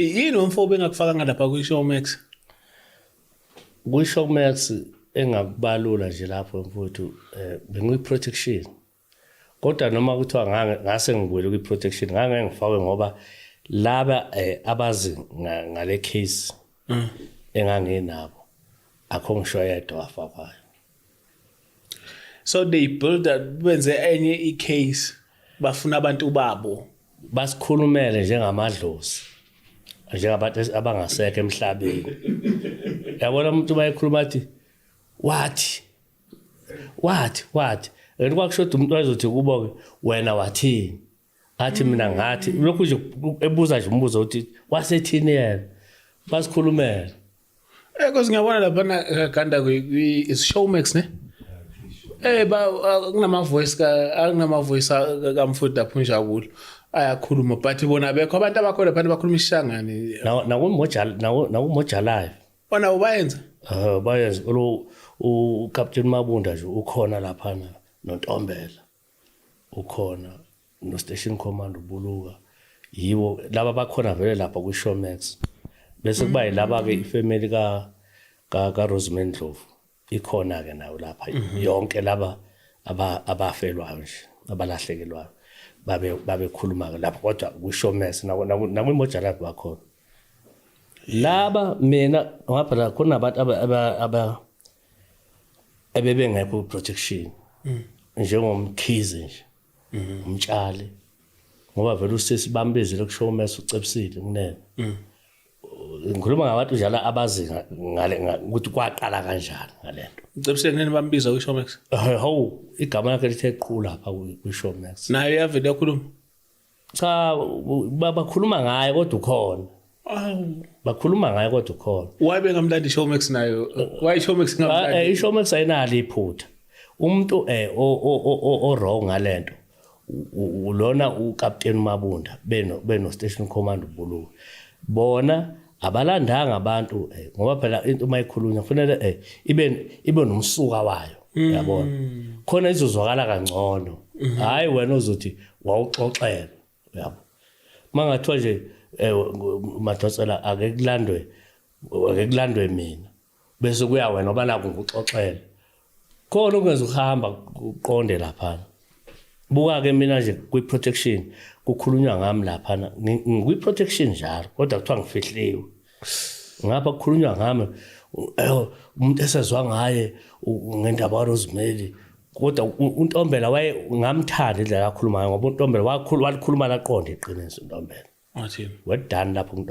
Yini umfo bengakufaka ngalapha kwi-Showmax? Kwi-Showmax engakubalula nje lapho mfowethu, bengiyi-protection, kodwa noma kuthiwa ngase ngibuyele kwi-protection, ngangeke ngifakwe ngoba laba abazi ngale case enganginabo, akho ngisho yedwa wafakwayo. So they build that, benze enye i-case, bafuna abantu babo. Basikhulumele njengamadlozi, njengabantu abangasekho emhlabeni. Yabona, umuntu bayekhuluma athi wathi wathi wathi, and kwakushoda umuntu wayezothi kubo-ke, "Wena wathini?" Athi, "Mina ngathi lokhu." Nje ebuza nje umbuzo uthi, "Wasethini yena?" Basikhulumele. Cause ngiyabona lapha ganda kwi is Showmax, ne? Ba kunama voice ka kunama voice kaMfundi lapho, uNjabulo ayakhuluma, but bona bekho abantu abakhona lapha bakhuluma isishangane. NakuMoja, nakuMoja Live. Bona bayenza. Bayenza lo uCaptain Mabunda nje ukhona laphana, noNtombela ukhona, no Station Commander uBuluka. Yibo laba bakhona vele lapha kwi-Showmax, bese kuba yilaba ke ifamily ka Rosemary Ndlovu ikhona ke nayo lapha yonke, laba abafelwayo nje, abalahlekelwayo, babe babekhuluma ke lapha, kodwa kwi-Showmax nakwi-Moja Live bakhona laba. Mina ngapha la khona abantu aba ebebengekho protection, njengoMkhize nje, umtshali, ngoba vele usisi bambizile kuShowmax, uCebisile Kunene. Ngikhuluma ngabantu njalo abazi ngale ukuthi kwaqala kanjani ngalento. Ucebisile Kunene bambiza kwi-Showmax? Hawu, igama lakhe lithe qhu lapha kwi-Showmax. Naye uyavele yakhuluma? Cha, bakhuluma ngaye kodwa ukhona. Awu. Bakhuluma ngaye kodwa ukhona. Why bengamlandi i-Showmax nayo? Why i-Showmax ngamlandi? I-Showmax ayinalo iphutha. Umuntu o wrong ngalento lona uCaptain Mabunda beno Station Commander uBuluka. Bona abalandanga abantu, ngoba phela into mayikhulunywa kufanele ibe nomsuka wayo, yabona, khona izozwakala kangcono, hayi wena ozothi wawuxoxela, yabo. Mangathiwa nje, Madonsela, ake kulandwe mina, bese kuya wena ngoba naku ngikuxoxela khona, ungeze uhamba uqonde laphana. Buka-ke mina nje kwi-protection kukhulunywa ngami laphana, ngikwi-protection njalo, kodwa kuthiwa ngifihliwe. Ngapha kukhulunywa ngami, umuntu esezwa ngaye ngendaba kaRosemary, kodwa uNtombela waye ngamthanda indlela akhuluma ngayo, ngoba uNtombela walikhuluma laqonda iqiniso uNtombela. Wathini? Well done lapho.